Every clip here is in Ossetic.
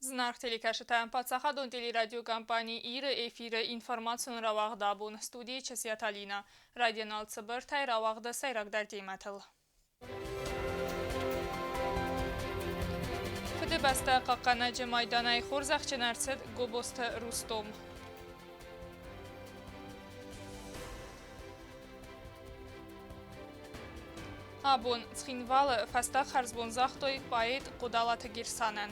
Зынаргъ телекӕсджытӕ, паддзахадон телерадиокомпани Иры эфиры информацион рауагъд абон студийы Чысиаты Алинӕ. Райдианал цыбыртӕй рауагъды сӕйрагдӕр темӕтыл. Фыдыбӕстӕ хъахъхъӕнӕджы майданӕй хорзӕхджын ӕрцыд Гобозты Рустом. Абон Цхинвалы фӕстаг хӕрзбон загътой поэт Хъодалаты Герсанӕн.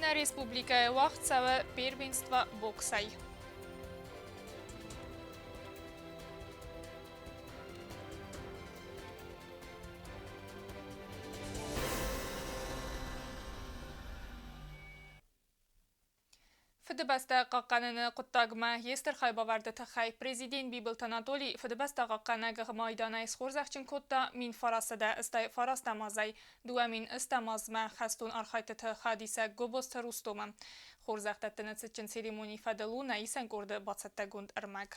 Нӕ республикӕйы уагъд цӕуы первенство боксӕй. Фыдыбӕстӕ хъахъхъӕныны хъуыддагмӕ йе стыр хайбавӕрды тыххӕй президент Бибылты Анатолий Фыдыбӕстӕ хъахъхъӕнӕг майданӕй схорзӕхджын кодта 1989 азӕй 2008 азмӕ хӕстон архайдтыты хайадисӕг Гобозты Рустомы. Хорзӕхдӕттыны цытджын церемонийы фӕдыл у нӕ исӕн къорды бацӕттӕгонд ӕрмӕг.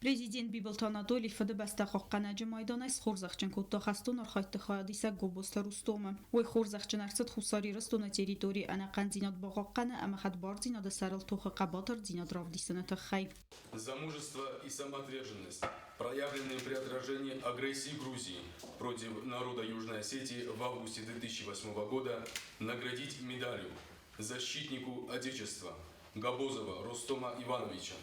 Президент Бибылты Анатолий Фыдыбӕстӕ хъахъхъӕнӕджы майданӕй схорзӕхджын кодта хӕстон архайдты хайадисӕг Гобозты Рустомы. Уый хорзӕхджын ӕрцыд Хуссар Ирыстоны территорийы ӕнӕхъӕндзинад бахъахъхъӕны ӕмӕ хӕдбардзинады сӕрыл тохы хъӕбатырдзинад равдисыны тыххӕй. За мужество и самоотверженность, проявленные при отражении агрессии Грузии против народа Южной Осетии в августе 2008 года, наградить медалью защитнику Отечества Габозова Рустема Ивановича.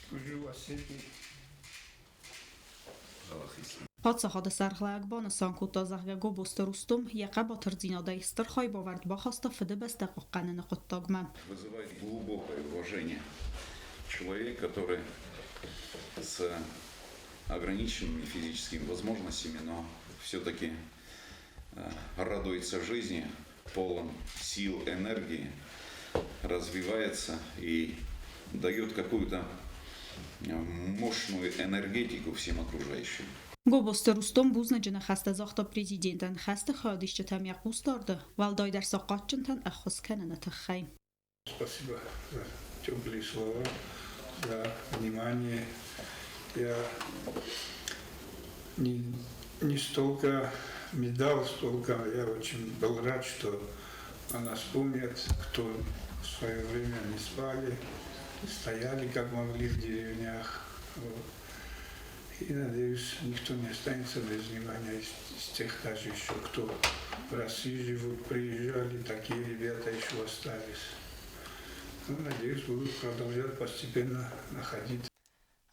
Служу Осетии. Паддзахады сӕргълӕууӕг банысан кодта, зӕгъгӕ, Гобозты Рустом йӕ хъӕбатырдзинадӕй стыр хайбавӕрд бахаста Фыдыбӕстӕ хъахъхъӕныны хъуыддагмӕ. Вызывает глубокое уважение человек, который с ограниченными физическими возможностями, но все-таки радуется жизни, полон сил, энергии, развивается и дает какую-то мощную энергетику всем окружающим. Гобозты Рустом бузныджы ныхӕстӕ загъта президентӕн хӕсты хайадисджытӕм йӕ хъусдарды, уӕлдайдӕр сахъатджынтӕн ӕххуыс кӕныны тыххӕй. Спасибо за теплые слова, за внимание. Я не столько медал, столько я очень был рад, что о нас помнят, кто в свое время не спали, стояли как могли в деревнях. Вот. И, надеюсь, никто не останется без внимания из тех даже еще, кто в России живут, приезжали, такие ребята еще остались. Ну, надеюсь, будут продолжать постепенно находить.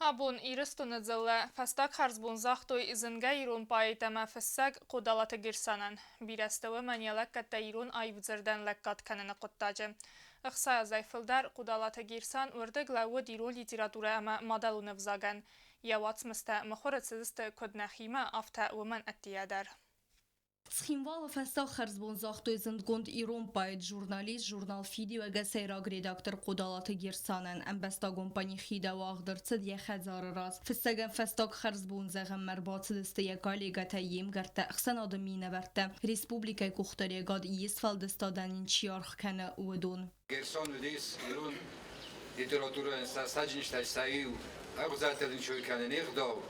Абон Ирыстоны дзыллӕ фӕстаг хӕрзбон загътой зынгӕ ирон поэт ӕмӕ фыссӕг Хъодалаты Герсанӕн. Бирӕ сты уымӕн йӕ лӕггӕдтӕ ирон аив дзырдӕн лӕггад кӕныны хъуыддаджы. 60 азӕй фылдӕр Хъодалаты Герсан уырдыг лӕууыд ирон литературӕ ӕмӕ мадӕлон ӕвзагӕн. Йӕ уацмыстӕ мыхуыры цыдысты куыд нӕхимӕ, афтӕ уымӕн ӕддейӕ дӕр. Цхинвалы фӕстаг хӕрзбон загътой зындгонд ирон поэт, журналист, журнал «Фидиуӕг-ы сӕйраг редактор Хъодалаты Герсанӕн. Ӕмбӕстагон панихидӕ уагъд ӕрцыд йӕ хӕдзары раз. Фыссӕгӕн фӕстаг хӕрзбон зӕгъынмӕ ӕрбацыдысты йӕ коллегӕтӕ, йе мгӕрттӕ, ӕхсӕнады минӕвӕрттӕ, республикӕйы къухдариӕгад йе сфӕлдыстадӕн йын чи аргъ кӕны, уыдон. Герсон уыдис ирон литературӕйӕн сӕ цӕджындзтӕй сӕ иу, ӕгъдӕуттӕ дын сой кӕны не гъдау,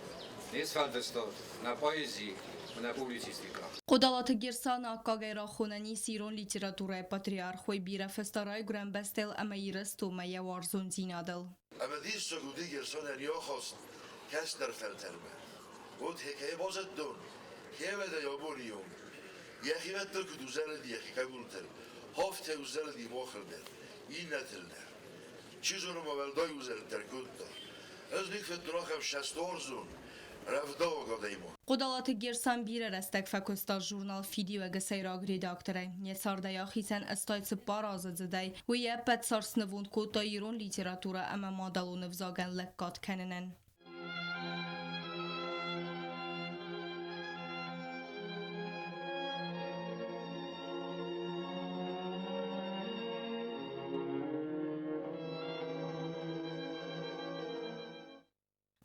не сфӕлдыстад, нӕ поэзи, нӕ публицистикӕ. Хъодалаты Герсаны аккагӕй рахонӕн ис ирон литературӕйы патриарх, уый бирӕ фыста райгуырӕн бӕстӕйыл ӕмӕ Ирыстонмӕ йӕ уарзондзинадыл. Ӕмӕ диссаг уыди Герсонӕн йӕ ахаст кӕстӕр фӕлтӕрмӕ. Уӕд кӕй базыдтон, хевӕдӕй абоны онг йӕхивӕдтыл куыд узӕлыди йӕхи хъӕбултыл, афтӕ узӕлыди махыл дӕр, иннӕтыл дӕр. Чи зоны ма уӕлдай узӕлд дӕр кодта. Ӕз ник федтон ахӕм сӕстуарзон, рӕвдауаг адӕймаг. Хъодалаты Герсан бирӕ рӕстӕг фӕкуыста журнал «Фидиуӕг-ы сӕйраг редакторӕй. Йӕ цардӕй ахицӕн 84 азыдзыдӕй. Уый ӕппӕт цард снывонд кодта ирон литературӕ ӕмӕ мадӕлон ӕвзагӕн лӕггад кӕнынӕн.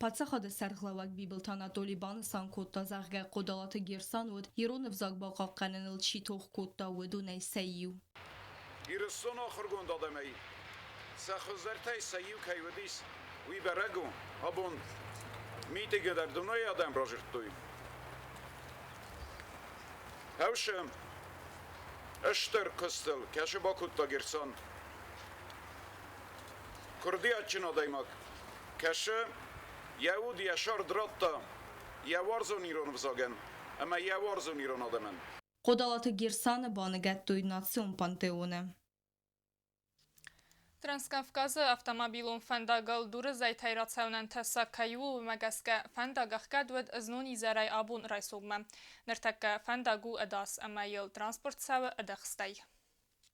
Паддзахады сӕргълӕууӕг Бибылты Анатоли банысан кодта, зӕгъгӕ, Хъодалаты Герсан уыд, ирон ӕвзаг бахъахъхъӕныныл чи тох кодта, уыдонӕй сӕ иу. Ирыстоны ахуыргонд адӕмӕй Сӕ хуыздӕртӕй сӕ иу кӕй уыдис, уый бӕрӕг у. Абон митингы дӕр дунейы адӕм разырдтой. Хӕусы стыр куыстыл кӕсы бакодта Герсан. Курдиатджын адӕймаг кӕсы, йӕ уд йӕ сӕрд радта йӕ уарзон ирон ӕвзагӕн ӕмӕ йӕ уарзон ирон адӕмӕн. Хъодалаты Герсаны баныгӕдтой национ пантеоны. Транскавказы автомобилон фӕндагыл дуры зӕйтӕй рацӕуынӕн тӕссаг кӕй у, уымӕ гӕсгӕ фӕндаг ӕхгӕд уыд знон изӕрӕй абон райсоммӕ. Ныртӕккӕ фӕндаг у ӕдас ӕмӕ йыл транспорт цӕуы ӕдыхстӕй.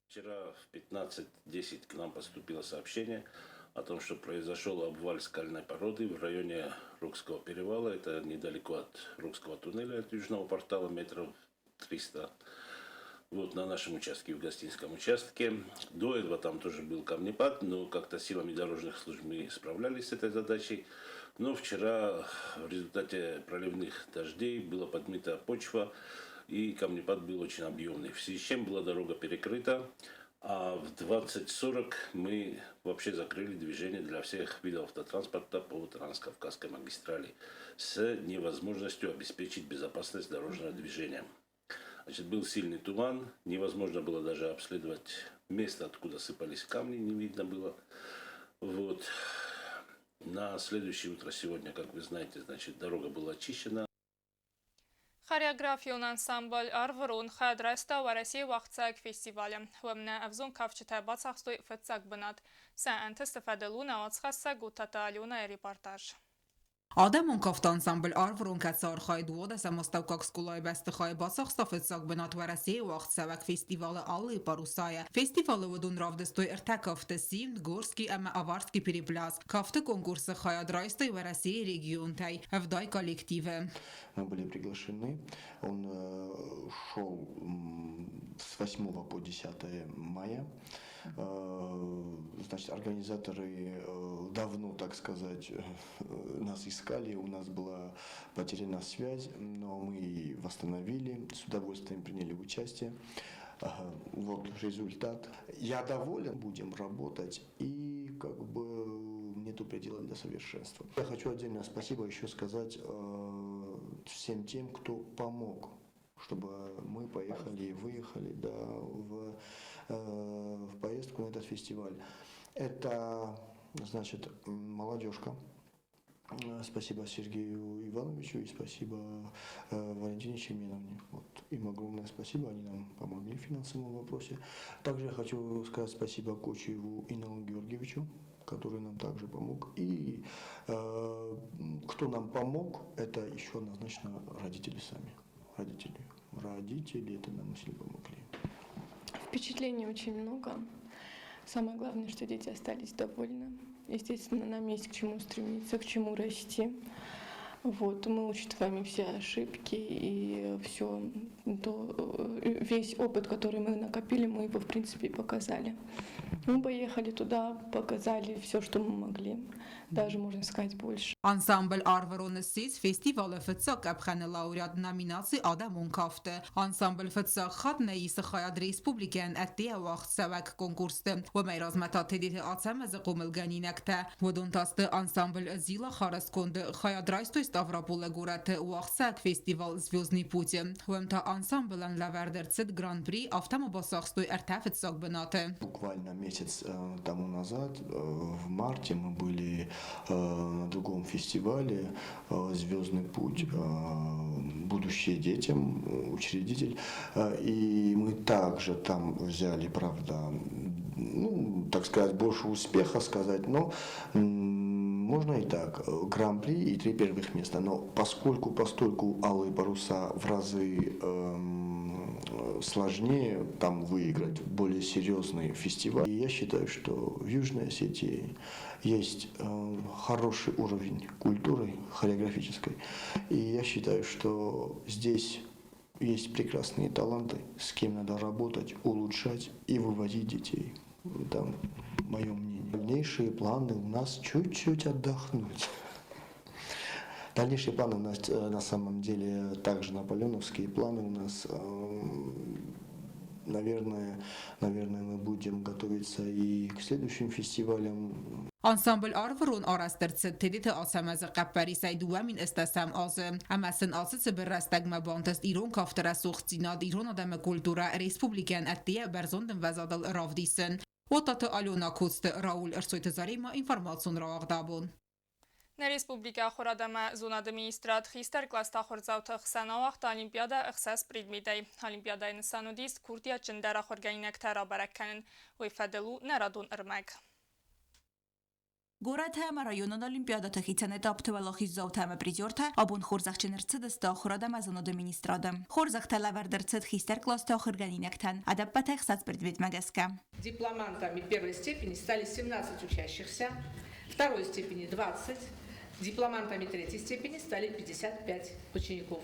Вчера в 15:10 к нам поступило сообщение о том, что произошел обвал скальной породы в районе Рокского перевала. Это недалеко от Рокского туннеля, от южного портала, метров 300. Вот на нашем участке, в Гостинском участке. До этого там тоже был камнепад, но как-то силами дорожных служб мы справлялись с этой задачей. Но вчера в результате проливных дождей была подмыта почва, и камнепад был очень объемный. В связи с чем была дорога перекрыта, а в 20:40 мы вообще закрыли движение для всех видов автотранспорта по Транскавказской магистрали с невозможностью обеспечить безопасность дорожного движения. Значит, был сильный туман, невозможно было даже обследовать место, откуда сыпались камни, не видно было. Вот. На следующее утро сегодня, как вы знаете, значит, дорога была очищена. Хореографион ансамбль «Арвырон» хайад райста Уӕрӕсейы уагъдцӕуӕг фестивалы. Уым нӕ ӕвзонг кафджытӕ бацахстой фыццаг бынат. Сӕ ӕнтысты фӕдыл у нӕ уацхӕссӕг Гуттаты Аленайы репортаж. Адӕмон кафты ансамбль «Арвырон» кӕцы архайд дыууадӕсӕм астӕуккаг скъолайы бӕстыхайы бацахста фыццаг бынат Уӕрӕсейы уагъдцӕуӕг фестивалы «Алые паруса»-йӕ. Фестивалы уыдон равдыстой ӕртӕ кафты «Симд», «Горский» ӕмӕ «Аварский перепляс». Кафты конкурсы хайад райстой Уӕрӕсейы регионтӕй ӕвдай коллективы. Мы были приглашены. Он шел с 8 по 10 мая. Значит, организаторы давно, так сказать, нас искали, у нас была потеряна связь, но мы восстановили, с удовольствием приняли участие. Вот результат. Я доволен, будем работать и как бы нету предела для совершенства. Я хочу отдельно спасибо еще сказать всем тем, кто помог, чтобы мы поехали и выехали, да, в поездку на этот фестиваль. Это, значит, молодежка. Спасибо Сергею Ивановичу и спасибо Валентине Чеменовне. Вот, им огромное спасибо, они нам помогли в финансовом вопросе. Также я хочу сказать спасибо Кочиеву Иналу Георгиевичу, который нам также помог. И кто нам помог, это еще однозначно родители сами. Родители. Родители это нам сильно помогли. Впечатлений очень много. Самое главное, что дети остались довольны. Естественно, нам есть к чему стремиться, к чему расти. Вот, мы учитываем все ошибки и все, то, весь опыт, который мы накопили, мы его, в принципе, показали. Мы поехали туда, показали все, что мы могли, даже, можно сказать, больше. Ансамбль «Арвырон» ссис фестивалы фыццаг къӕпхӕны лауреат номинаци «Адӕмон кафт»-ы. Ансамбль фыццаг хатт нӕ исы хайад республикӕйӕн ӕддейӕ уагъдцӕуӕг конкурсты. Уымӕй размӕ та Тедеты Ацӕмӕзы хъомылгӕнинӕгтӕ. Уыдон та сты ансамбль «Зилахар»-ы сконды. Хайад райстой Ставрополы горӕты уагъдцӕуӕг фестивал «Звездный путь»-ы. Уым та ансамблӕн лӕвӕрд ӕрцыд гран-при, афтӕ ма бацахстой ӕртӕ фыццаг бынаты. Буквально месяц тому назад, в марте, мы были на другом фестивале «Звездный путь. Будущее детям», учредитель. И мы также там взяли, правда, ну, так сказать, больше успеха сказать, но можно и так, гран-при и три первых места. Но поскольку постольку «Алые паруса» в разы сложнее там выиграть, более серьезный фестиваль. И я считаю, что в Южной Осетии есть хороший уровень культуры хореографической. И я считаю, что здесь есть прекрасные таланты, с кем надо работать, улучшать и выводить детей. Это мое мнение. Дальнейшие планы у нас чуть-чуть отдохнуть. Дальнейшие планы у нас на самом деле также наполеоновские планы у нас. Наверное, мы будем готовить готовиться и к следующим фестивалям. Ансамбль Арвырон арӕзт ӕрцыд Тедеты Ацӕмӕзы хъӕппӕрисӕй 2008 азы ӕмӕ сын ацы цыбыр рӕстӕгмӕ бантыст ирон кафты рӕсугъддзинад, ирон адӕмы культурӕ республикӕйӕн ӕддейӕ бӕрзонд ӕмвӕзадыл равдисын. Уататы Алена, Коцты Рауль, Ӕрсойты Заремӕ, информацион рауагъд абон. Нӕ республикӕйы ахуырад ӕмӕ зонады министрад хистӕр кълӕсты ахуырдзауты хсӕн ауагъта олимпиадӕ ӕхсӕз предметӕй. Олимпиадӕйы нысан уыдис курдиатджындӕр ахуыргӕнинӕгтӕ рабӕрӕг кӕнын. Уый фӕдыл у нӕ радон ӕрмӕг. Горӕты ӕмӕ районон олимпиадӕты хицӕн этапты уӕлахиздзаутӕ ӕмӕ призертӕ абон хорзӕхджын ӕрцыдысты ахуырад ӕмӕ зонады министрады. Хорзӕхтӕ лӕвӕрд ӕрцыд хистӕр къласты ахуыргӕнинӕгтӕн ӕдӕппӕтӕй ӕхсӕз предметмӕ гӕсгӕ. Дипломантами первой степени стали 17 учащихся, второй степени 20, дипломантами третьей степени стали 55 учеников.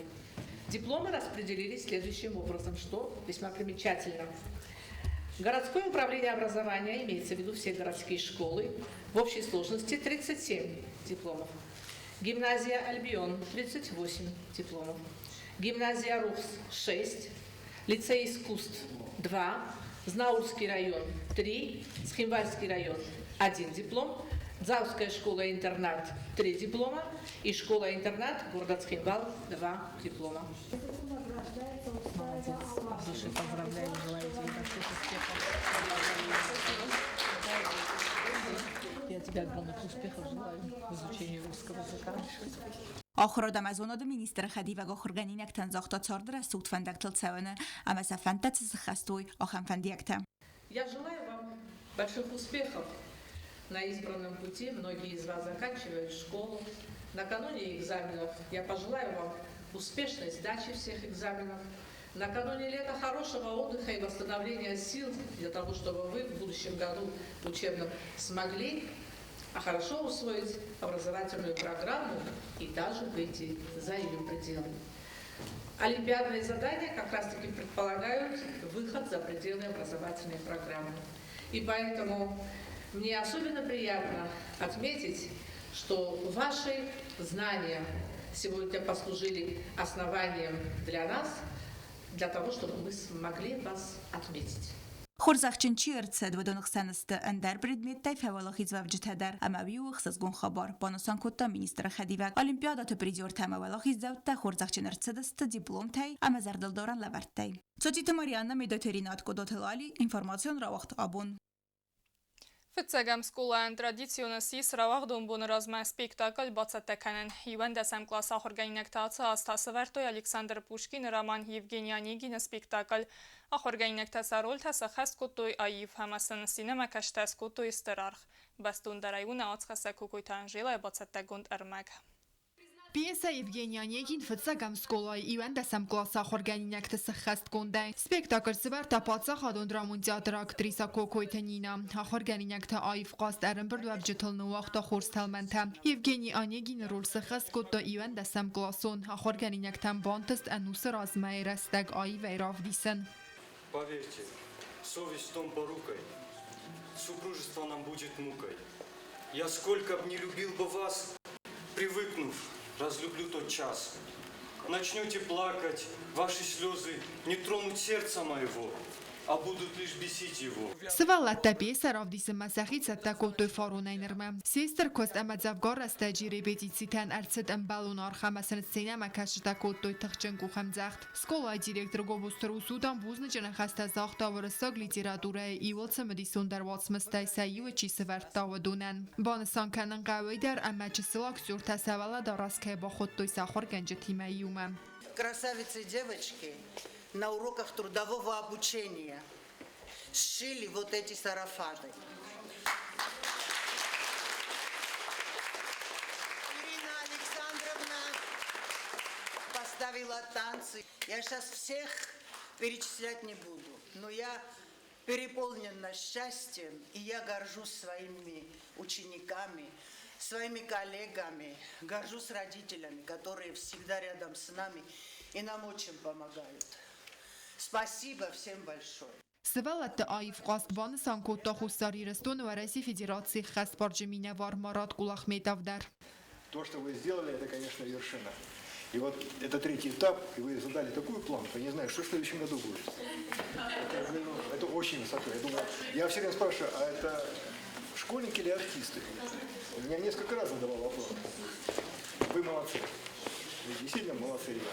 Дипломы распределились следующим образом, что весьма примечательно. Городское управление образования, имеется в виду все городские школы, в общей сложности 37 дипломов. Гимназия «Альбион» – 38 дипломов. Гимназия «Рухс» – 6. Лицей искусств – 2. Знаурский район – 3. Цхинвальский район – 1 диплом. Дзауская школа-интернат – 3 диплома. И школа-интернат города Цхинвал – 2 диплома. Молодец. От души поздравляю, желаю тебе больших успехов. Я тебе огромных успехов желаю в изучении русского языка. Ахуырад ӕмӕ зонады министры хӕдивӕг ахуыргӕнинӕгтӕн загъта царды рӕсугъд фӕндӕгтыл цӕуыны ӕмӕ сӕ фӕндтӕ цы сыххӕст уой, ахӕм фӕндиӕгтӕ. Я желаю вам больших успехов на избранном пути. Многие из вас заканчивают школу. Накануне экзаменов я пожелаю вам успешной сдачи всех экзаменов. Накануне лета хорошего отдыха и восстановления сил для того, чтобы вы в будущем году учебном смогли хорошо усвоить образовательную программу и даже выйти за ее пределы. Олимпиадные задания как раз-таки предполагают выход за пределы образовательной программы. И поэтому мне особенно приятно отметить, что ваши знания сегодня послужили основанием для нас, для того, чтобы мы смогли вас отметить. Хорзӕхджын чи ӕрцыд, уыдоны хсӕн сты ӕндӕр предметтӕй фӕуӕлахизуӕвджытӕ дӕр ӕмӕ уый у ӕхсызгон хабар, банысан кодта министры хӕдивӕг. Олимпиадӕты призертӕ ӕмӕ уӕлахиздзӕуттӕ хорзӕхджын ӕрцыдысты дипломтӕй ӕмӕ зӕрдылдарӕн лӕвӕрттӕй. Цоциты Марианна, Медойты Ринат, Къодоты Лали, информацион рауагъд абон. Фыццӕгӕм скъолайӕн традицион ссис рауагъдон боны размӕ спектакль бацӕттӕ кӕнын. 11-ӕм къласы ахуыргӕнинӕгтӕ ацы аз та сӕвӕрдтой Александр Пушкины роман Евгений Онегины спектакль. Ахуыргӕнинӕгтӕ сӕ рольтӕ сӕххӕст кодтой аив ӕмӕ сын сценӕмӕкӕсджытӕ скодтой стыр аргъ. Бӕстондӕрӕй у нӕ уацхӕссӕг Кокойты Анжелӕйы бацӕттӕгонд ӕрмӕг. Пьесӕ Евгений Онегин фыццӕгӕм скъолайы 11-ӕм къласы ахуыргӕнинӕгты сыххӕстгондӕй. Спектакль сӕвӕрдта паддзахадон драмон театры актрисӕ Кокойты Нина. Ахуыргӕнинӕгты аив хъазт ӕрӕмбырдуӕвджытыл ныууагъта хорз тӕлмӕнтӕ. Евгений Онегины роль сыххӕст кодта 11-ӕм къласон. Ахуыргӕнинӕгтӕн бантыст ӕнусы размӕйы рӕстӕг аивӕй равдисын. Поверьте, совесть в том порукой, супружество нам будет мукой. Я сколько б не любил бы вас, привыкнув, разлюблю тот час. Начнете плакать, ваши слезы не тронут сердца моего, а будут лишь бесить его. Сывӕллӕттӕ пьесӕ равдисынмӕ сӕхи цӕттӕ кодтой фаронӕй нырмӕ. Се стыр куыст ӕмӕ дзӕвгар рӕстӕджы репетицитӕн ӕрцыд ӕмбӕлон аргъ ӕмӕ сын сценӕмӕкӕсджытӕ кодтой тыхджын къухӕмдзӕгъд. Скъолайы директор Гобозты Русудан бузныджы ныхӕстӕ загъта уырыссаг литературӕйы иууыл цымыдисондӕр уацмыстӕй сӕ иуы чи сӕвӕрдта, уыдонӕн. Банысан кӕнын хъӕуы дӕр ӕмӕ чысыл актертӕ сӕ уӕлӕдарӕс кӕй бахуыдтой сӕ ахуыргӕнджытимӕ иумӕ. Красавицы девочки на уроках трудового обучения сшили вот эти сарафаны. Ирина Александровна поставила танцы. Я сейчас всех перечислять не буду, но я переполнена счастьем, и я горжусь своими учениками, своими коллегами, горжусь родителями, которые всегда рядом с нами и нам очень помогают. Спасибо всем большое. Сывӕллӕтты аив хъазт банысан кодта Хуссар Ирыстоны Уӕрӕсейы Федерацийы ӕххӕстбарджын минӕвар Марат Кулахметов дӕр. То, что вы сделали, это, конечно, вершина. И вот это третий этап, и вы задали такую планку, я не знаю, что в следующем году будет. Это очень высоко. Я думаю, я все время спрашиваю, а это школьники или артисты? Меня несколько раз задавал вопрос. Вы молодцы. Вы действительно молодцы, ребята.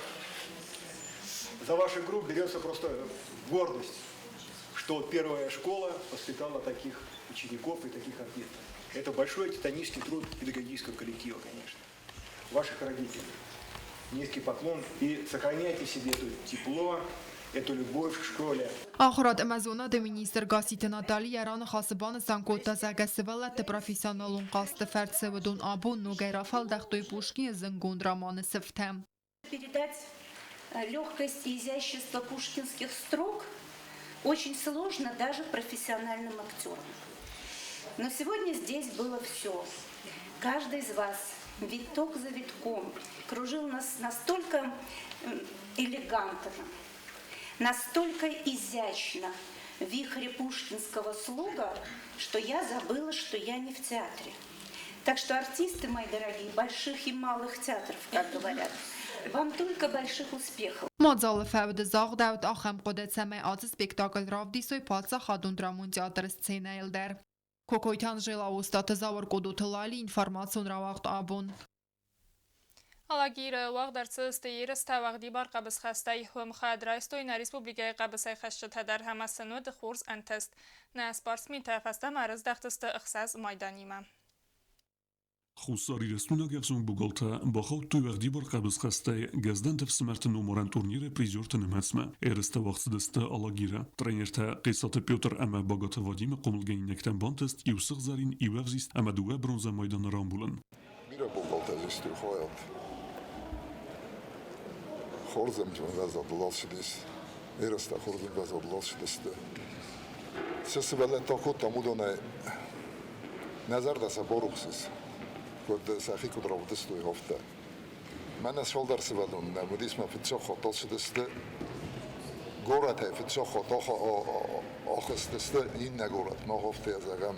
За вашу игру берется просто гордость, что первая школа воспитала таких учеников и таких артистов. Это большой титанический труд педагогического коллектива, конечно, ваших родителей. Низкий поклон и сохраняйте в себе это тепло, эту любовь к школе. Ахуырад ӕмӕ зонады министр Гасситы Натали йӕ раныхасы банысан кодта, зӕгъгӕ, сывӕллӕтты профессионалон хъазты фӕрцы уыдон абон ногӕй рафӕлдӕхтой Пушкины зындгонд романы сыфтӕ. Передать легкость и изящество пушкинских строк очень сложно даже профессиональным актерам. Но сегодня здесь было все. Каждый из вас виток за витком кружил нас настолько элегантно, настолько изящно в вихре пушкинского слога, что я забыла, что я не в театре. Так что артисты мои дорогие, больших и малых театров, как говорят, вам только больших успехов. Мадзалы фӕуды загъдӕуыд ахӕм хъуыды, цӕмӕй ацы спектакль равдисой паддзахадон драмон театры сценӕйыл дӕр. Кокойты Анжела, Остъаты Зауыр, Къодоты Лали, информацион рауагъд Абон. Алагиры уагъд ӕрцыдысты ерыстӕ уӕгъдибар хъӕбысхӕстӕй. Уым хайад райстой нӕ республикӕйы хъӕбысӕйхӕцджытӕ дӕр ӕмӕ сын уыд хорз ӕнтыст. Нӕ спортсментӕ фӕстӕмӕ ӕрыздӕхтысты 6 майданимӕ. Хуссар-Ирыстойнаг ӕвзонг богалтӕ бахаудтой уӕгъдибар хъӕбысхӕстӕй Гӕздӕнты ӕфсымӕрты номарӕн турниры призерты нымӕцмӕ. Ерыстӕ уагъд цыдысты Алагиры. Тренертӕ Хъесаты Петр ӕмӕ Багаты Вадимы хъомылгӕнинӕгтӕн бантыст иу сыгъзӕрин, иу ӕвзист ӕмӕ дыууӕ бронзӕ майданы рамбулын. Бирӕ богалтӕ систы хайад. Хорз ӕмвӕзадыл ацыдис. Ерыстӕ хорз ӕмвӕзадыл ацыдысты. Цы сывӕллӕттӕ кодтам, уыдонӕй нӕ зӕрдӕ сӕ барухс ис, куыд сӕхи куыд равдыстой, афтӕ. Мӕнӕ цалдӕр сывӕллоны нӕм уыдис, мӕ фыццаг хатт ацыдысты горӕтӕй фыццаг хатт ахызтысты иннӕ горӕтмӕ, афтӕ зӕгъӕм.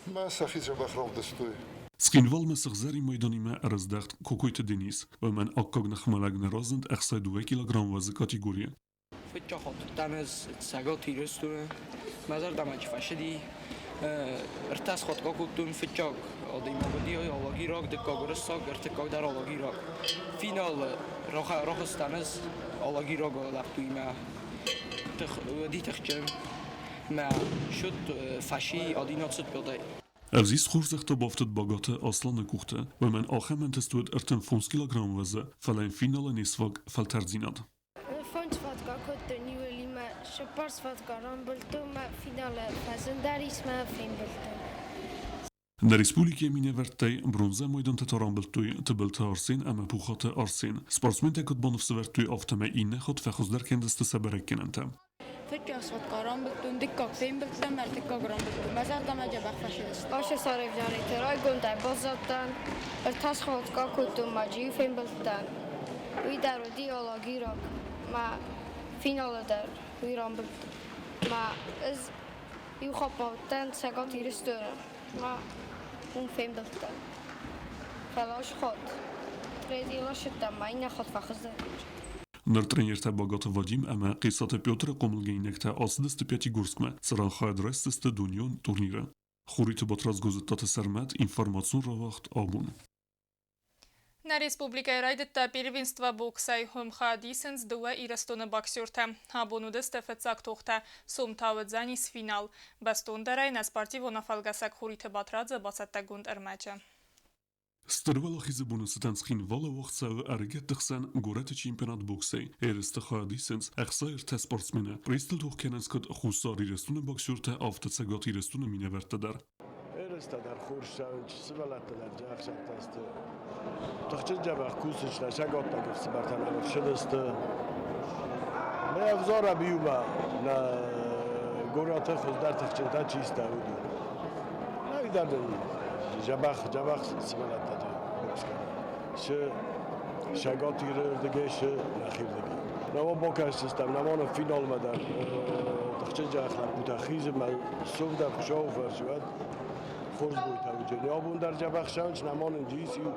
Мӕ сӕхи дзӕбӕх равдыстой. Цхинвалмӕ сыгъзӕрин майданимӕ ӕрыздӕхт Кокойты Денис. Уымӕн аккаг ныхмӕлӕг нӕ разынд 62 килограмм уӕзы категорийы. Фыццаг хатт уыдтӕн ӕз Цӕгат Ирыстоны. Мӕ зӕрдӕмӕ чи фӕцыди, ӕртӕ схатт акодтон. Фыццаг адӕймаг уыди алагираг, дыккаг уырыссаг, ӕртыккаг дӕр алагираг. Финалы рахызтӕн ӕз алагираг лӕппуимӕ. Уыди тыхджын. Мӕ счет фӕци 11-5-ӕй. Ӕвзист хорзӕхтӕ бафтыд Багаты Асланы къухты. Уымӕн ахӕм ӕнтыст уыд 35 килограмм уӕзы, фӕлӕ йын финалы не сфаг фӕлтӕрддзинад. Фондз фатка кодтон иуелимӕ, цыппар фатка рамбылдтон мӕ финалы фӕзындӕр ис мӕ фембылдтон. Нӕ республикӕйы минӕвӕрттӕй бронзӕ майдантӕ та рамбылдтой Тыбылты Арсен ӕмӕ Пухаты Арсен. Спортсментӕ куыд баныфсӕвӕрдтой, афтӕмӕй иннӕ хатт фӕхуыздӕр кӕндзысты сӕ бӕрӕггӕнӕнтӕ. Фыццаг сфатка рамбылдтон, дыккаг фембылдтон, ӕртыккаг рамбылдтон. Мӕ зӕрдӕмӕ дзӕбӕх фӕцыдысты. Ацы сӕрӕвзарӕйты райгондӕй баззадтӕн, ӕртӕ схатка кодтон мӕ джийы фембылдтӕн. Уый дӕр уыди алагираг. Мӕ финалы дӕр уый рамбылдтон. Мӕ ӕз иу хатт ма уыдтӕн Цӕгат Ирыстоны. Мӕ уым фембылдтӕн. Фӕлӕ схатт третий ласыдтӕн, мӕ иннӕ хатт фӕхуыздӕр. Ныр тренертӕ Багаты Вадим ӕмӕ Хъесаты Петры хъомылгӕнинӕгтӕ ацыдысты Пятигорскмӕ, цыран хайад райсдзысты дунеон турниры. Хуриты Батрадз, Гозыттаты Сӕрмӕт, информацион рауагъд Абон. Нӕ республикӕйы райдыдта первенство боксӕй. Уым хайад исынц дыууӕ Ирыстоны боксертӕ. Абон уыдысты фыццаг тохтӕ. Сом та уыдзӕнис финал. Бӕстондӕрӕй нӕ спортивон афӕлгӕсӕг Хуриты Батрадзы бацӕттӕгонд ӕрмӕджы. Стыр Уӕлахизы боны цытӕн Цхинвалы уагъд цӕуы ӕрыгӕтты хсӕн горӕты чемпионат боксӕй. Ерысты хайад исынц 63 спортсмены. Призтыл тох кӕнынц куыд Хуссар Ирыстоны боксертӕ, афтӕ Цӕгат Ирыстоны минӕвӕрттӕ дӕр. Ерыстӕ дӕр хорз цӕуынц, сывӕллӕттӕ дӕр ӕхсадтӕ сты. Тыхджын дзӕбӕх кусджытӕ саготтаг ӕфсымӕртӕ нӕм ӕрцыдысты. Нӕ ӕвзарӕм иумӕ нӕ горӕты хуыздӕр тыхджынтӕ чи сты, уыдон. Нӕ дӕр дзӕбӕх, дзӕбӕх сывӕллӕттӕ бокс кӕнынц. Сы Цӕгат Иры рдыгӕй, сы нӕхи рдыгӕй. Нӕма бакӕсдзыстӕм, нӕма нӕ финалмӕ дӕр тыхджын дзӕбӕх лӕппутӕ хизы мӕ сыгъдӕг Хуыцауы фӕрцы уӕд хорз бойтӕ уыдзӕни. Абон дӕр дзӕбӕх цӕуынц, нӕма нын ис иу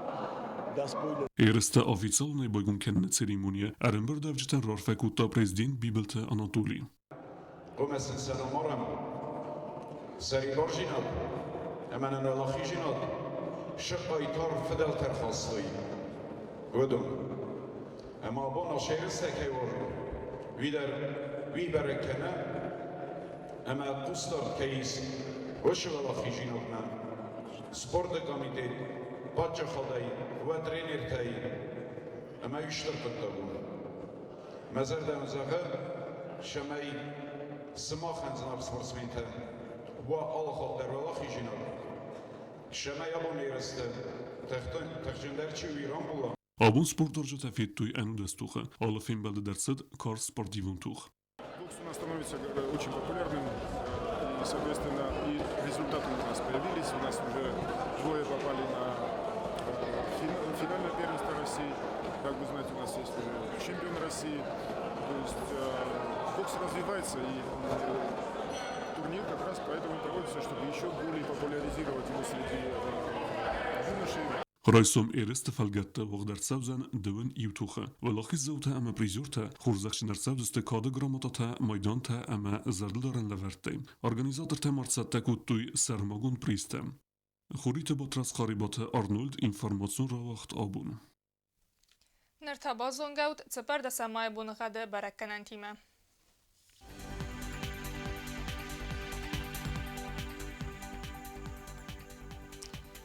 Ерыстӕ официалонӕй байгом кӕныны церемонийы ӕрӕмбырдуӕвджытӕн раарфӕ кодта президент Бибылты Анатоли. Хъуамӕ сын сӕ ном арӕм сӕрибардзинад ӕмӕ нын уӕлахиздзинад цы хъайтар фыдӕлтӕ ӕрхастой, уыдон. Ӕмӕ абон ас ерыстӕ кӕй уарзон, уый дӕр уый бӕрӕг кӕны, ӕмӕ хъусдард кӕй ис уыцы уӕлахиздзинадмӕ. Спорты комитет паддзахадӕй уӕ тренертӕй ӕмӕ уый стыр хъуыддаг у. Мӕ зӕрдӕ уын зӕгъы, цӕмӕй сымахӕн зынаргъ спортсментӕ уа алыхатт дӕр уӕлахизинаг, цӕмӕй абон ерысты тыхджындӕр чи у, уый рамбула. Абон спортуарзджытӕ федтой ӕнудӕс тохы. Алы фембӕлды дӕр цыд карз спортивон тох. Бокс у нас становится очень популярным, и, соответственно, и результаты у нас появились. У нас уже двое попали на финальное первенство России. Как вы знаете, у нас есть уже чемпион России. То есть бокс развивается, и турнир как раз поэтому проводится, чтобы еще более популяризировать его среди юношей. Райсом ерысты фӕлгӕтты уагъд ӕрцӕудзӕн дыууын иу тохы. Уӕлахиздзаутӕ ӕмӕ призертӕ хорзӕхджын ӕрцӕудзысты кады грамотатӕ, майдантӕ ӕмӕ зӕрдылдарӕн лӕвӕрттӕй. Организатортӕ ма ӕрцӕттӕ кодтой сӕрмагонд призтӕ. Хуриты Батрадз Харебаты Арнольд информацион рауагъд абон. Ныр та базонгӕут цыппӕрдӕсӕм майы боныгъӕды бӕрӕггӕнӕнтимӕ.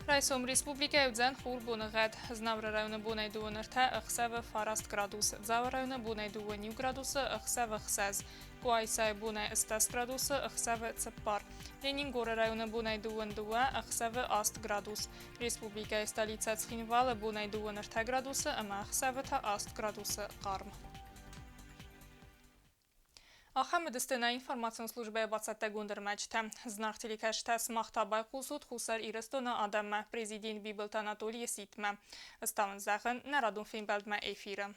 Райсом республикӕйы уыдзӕн хур боныгъӕд. Знауыры районы бонӕй дыууын ӕртӕ, ӕхсӕвы фараст градус. Дзауы районы бонӕй дыууӕ иу градусы, ӕхсӕвы ӕхсӕз. Къуайсайы бонӕй ӕстдӕс градусы, ӕхсӕвы цыппар. Ленингоры районы бонӕй дыууын дыууӕ, ӕхсӕвы аст градус. Республикӕйы столицӕ Цхинвалы бонӕй дыууын ӕртӕ градусы ӕмӕ ӕхсӕвы та аст градусы хъарм. Ахӕм уыдысты нӕ информацион службӕйы бацӕттӕгонд ӕрмӕджытӕ. Зынаргъ телекӕсджытӕ, сымах та байхъусут Хуссар Ирыстоны адӕммӕ, президент Бибылты Анатолийы сидтмӕ. Ӕз та уын зӕгъын, нӕ радон фембӕлдмӕ эфиры.